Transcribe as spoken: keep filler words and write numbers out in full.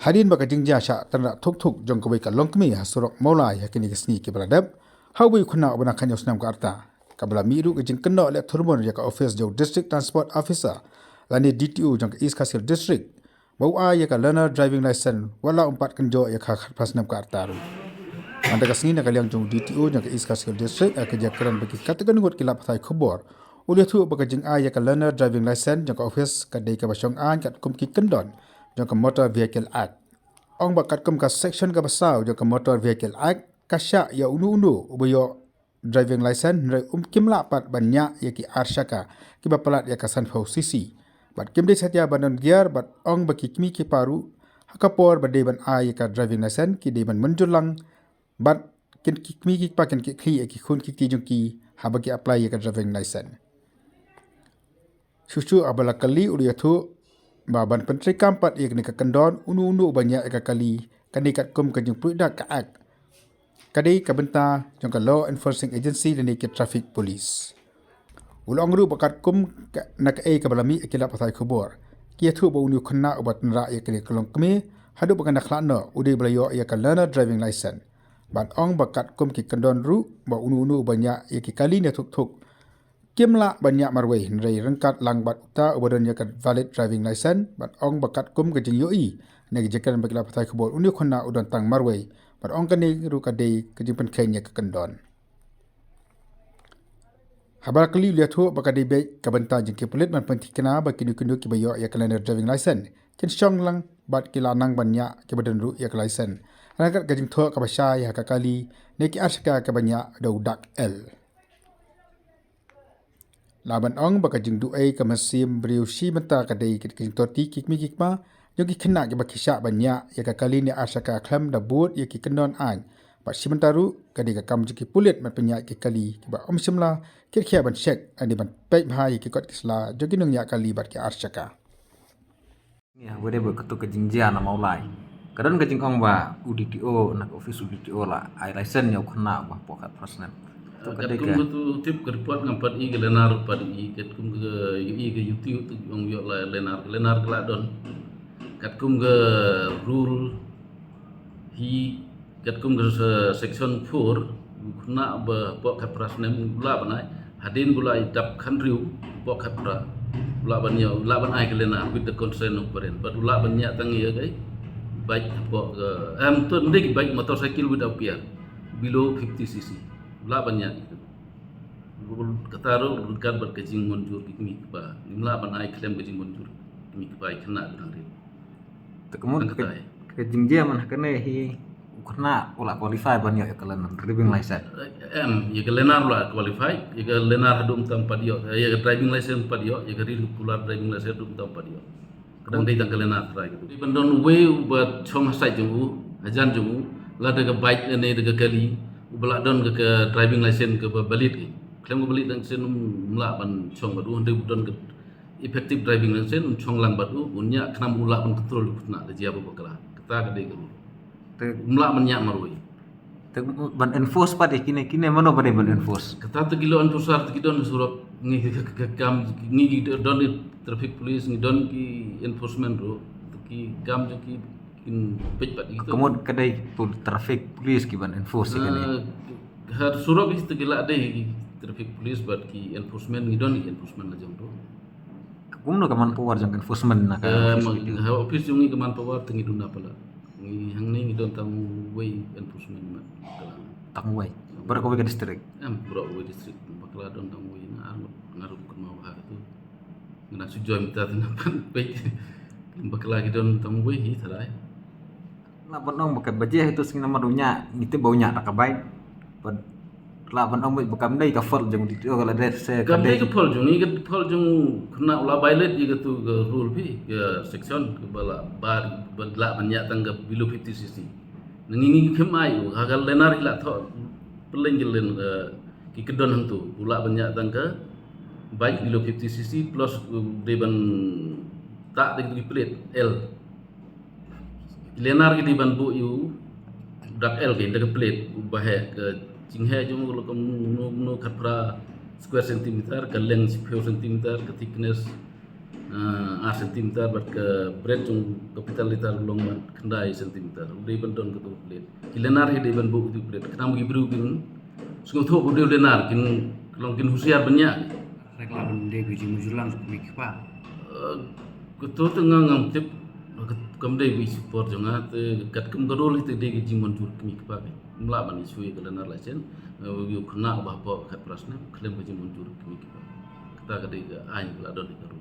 Hadien ba ka jingjia shah tynrah thuk thuk jong kawei ka longkmie ha surok Mawlai ha kine ki sngi kiba la dep, ha uwei u khynnah uba dang khatñiew snem ka rta, kaba la mih ruh ka jingkynnoh leh thurmur ïa ka ophis jong u District Transport Officer lane D T O jong ka East Khasi Hills District, ba u ai ïa ka learner driving license wat la um pat kynjoh ïa ka khatphra snem ka rta ruh. Mynta ka sngi, na ka liang jong u D T O jong ka East Khasi Hills District ha ka jingkren bad ki katto katne ngut ki lad pathai khubor, u la ïathuh ba ka jingai ïa ka learner driving license jong ka ophis ka dei kaba shong aiñ katkum ki kyndon jong ka Motor Vehicle Act. Ong ba katkum ka section kaba saw jong ka Motor Vehicle Act, ka shah ïa uno uno uba ïoh driving license, hynrei um, kim lah pat ban ñiah ïa ki ar shaka kiba palat ïa ka sanphew C C. Bad kim dei satia ban don gear, bad ong ba ki kmie ki kpa ruh, ha ka por ba dei ban ai ïa ka driving license, ki dei ban mynjur lang, bad kin, ki kmie ki kpa kin kit khlieh ïa ki khun ki kti jong ki haba ki apply ïa ka driving license. Shuh shuh haba la kylli, u la ïathuh ba ban pyntreikam pat ïa kane ka kyndon, uno uno uba ñiah ïa ka kali, kane katkum ka jingpyndonkam ka Act, ka dei ka bynta jong ka Law Enforcing Agency lane ki Traffic Police. U la ong ruh ba katkum ka, na kaei kaba la mih ha ki lad pathai khubor, ki ïathuh ba une u khynnah uba tynrah ïa kane ka longkmie haduh ba kan da khlad noh, u dei ba la ïoh ïa ka learner driving license. Bad ong ba katkum ki kyndon ruh, ba uno uno uba ñiah ïa ki kali ne thuk thuk, kim lah ban ñiah marwei, hynrei ryngkat lang bad uta uba don ïa ka valid driving license. Bad ong ba katkum ka jingïohi na ka jingkren bad ki lad pathai khubor, une u khynnah u don tang marwei, bad ong kane ruh ka dei ka jingpynkheiñ ïa ka kyndon. Haba la kylli, u la ïathuh ba ka dei beit ka bynta jong ki pulit ban pynthikna ba kino kino kiba ïoh ïa ka learner driving license kin shong lang bad ki la nang ban ñiah kiba don ruh ïa ka license, ryngkat ka jingthoh kaba shai ha ka kali ne ki ar shaka kaba ñiah da u dak L. Lah ban ong ba ka jingduh ei ka mynsiem briew shi bynta ka dei ka jingthor ti ki kmie ki kpa jong ki khynnah kiba ki shah ban ñiah ïa ka kali ne ar shaka khlem da bud ïa ki kyndon aiñ. Bad shi bynta ruh ka dei ka kam jong ki pulit ban pynñiah ïa ki kali kiba ym shym la kit khia ban check, lane ban peit bha ïa ki kot ki sla jong ki nongñiah kali bad ki ar shaka. Ïa, haba dei ba kato ka jingjia na Mawlai, ka don ka jingong ba u D T O, na ka office u D T O la ai license ïa u khynnah uba hapoh khatphra snem. To ka dei katkum ka, kato tip ka report ngam pat i, ka learner pat i, katkum ka, i ka YouTube to ong ïoh la learner, ka learner ka la don. Katkum ka rule hi, katkum ka se-, section four, u khynnah ba hapoh khatphra snem u lah ban ai, hadien ba u la dap khathynriew hapoh khatphra, u lah ban ïoh, u lah ban ai ka learner with the consent of parent. Bad u lah ban ñiah tang ïa ka bike hapoh ka, em, to ym dei ka bike, motorcycle without gear, below fifty C C. U lah ban ñiah ïa ka. Kata ruh ryngkat bad ka jingmynjur ki kmie ki kpa. Ngim lah ban ai khlem ka jingmynjur ki kmie ki kpa ïa ki khynnah ba dang rit. Te ka mut ka, ka jingjia man ha kane hi, u khynnah u la qualify ban ïoh ïa ka learner driving license? Em, ïa ka learner u la qualify, ïa ka learner haduh mynta um pat ïoh, ïa ka driving license um pat ïoh, ïa ka regular driving license haduh mynta um pat ïoh. Ka dang dei tang ka learner trai ka tu. Ban don uwei uba shong ha side jong u, hajan jong u, lada ka bike ne da ka kali, uba la don ka, ka driving license kaba valid ki. Khlem ka valid license um lah ban shong bad u, hynrei u don ka effective driving license, un shong lang bad u, un ñiah khnang u lah ban control u khynnah da jia ba bakla. Kata ka dei ka rule. Te um lah ban ñiah marwei. Te ban enforce pat ïa kine, kine mano ba dei ban enforce? Kata te ki law enforcer te ki don surok, ngi ka, ka, ka kam, ngi ki don i traffic police, ngi don ki enforcement ruh, te ki kam jong ki kin peit pat ïa kito. Ka mut ka dei pol-, traffic police ki ban enforce ïa kine? Ah, ha surok hi te ki la dei ki traffic police bad ki enforcement, ngi don ki enforcement la jong ruh. Kumno ka manpower jong enforcement na ka, eh, office ma-, ki? Ha office jong ngi ka manpower te ngi duna palat. Ngi hangne ngi don tang wei enforcement ma. Tang wei. Baroh kawei ka district? Em, baroh kawei district. Bakla don tang wei, nga ar ngut, nga ruh kynmaw bha katu. Nga shu join mynta te nga pan peit. Bakla ki don tang wei hi tharai. Lah ban ong ba ka bajia hi tu sngi namar u ñiah, ngi tip ba u ñiah da ka bike. Bad lah ban ong ba kam dei ka fault jong u D T O, ka la dei se ka dei ka fault jong ngi, ka fault jong u khynnah u la violate ïa katu ka rule phi, ka section kaba la, ba, ba lah ban ñiah tang ka below fifty C C. Ngi ngi khlem ai u, ha ka learner hi la thoh, pynlong ki learn, eh, ki kyndon hangtu, u lah ban ñiah tang ka bike below fifty C C plus, eh, dei ban tah da ki plate L. Learner ki dei ban buh ïa u dak L ki da ka plate, u ba heh ka jingheh jong u la kumno, kumno, kumno khatphra square centimeter, ka length shiphew centimeter, ka thickness Ah, ar centimeter bad ka bred jong capital letter long man khyndai centimeter. U dei ban don katu ka plate. Ki lenar hi dei ban buh katu ka plate. Khnang ba ki briew kin sngewthuh ba u dei u lenar, kin long kin husiar ban ñiah. Rek lah ban dei ka jingmynjur lang jong ka kmie ka kpa. Eh, katu te nga ngam tip, kam dei ba i support jong nga te kat kam ka rule hi te dei ka jingmynjur ka kmie ka kpa. Kam lah ban issue ïa ka lenar license, eh, ïa u khynnah ba hapoh khatphra snem khlem ka jingmynjur ka kmie ka kpa. Kata ka dei ka aiñ ka la don ïa ka rule.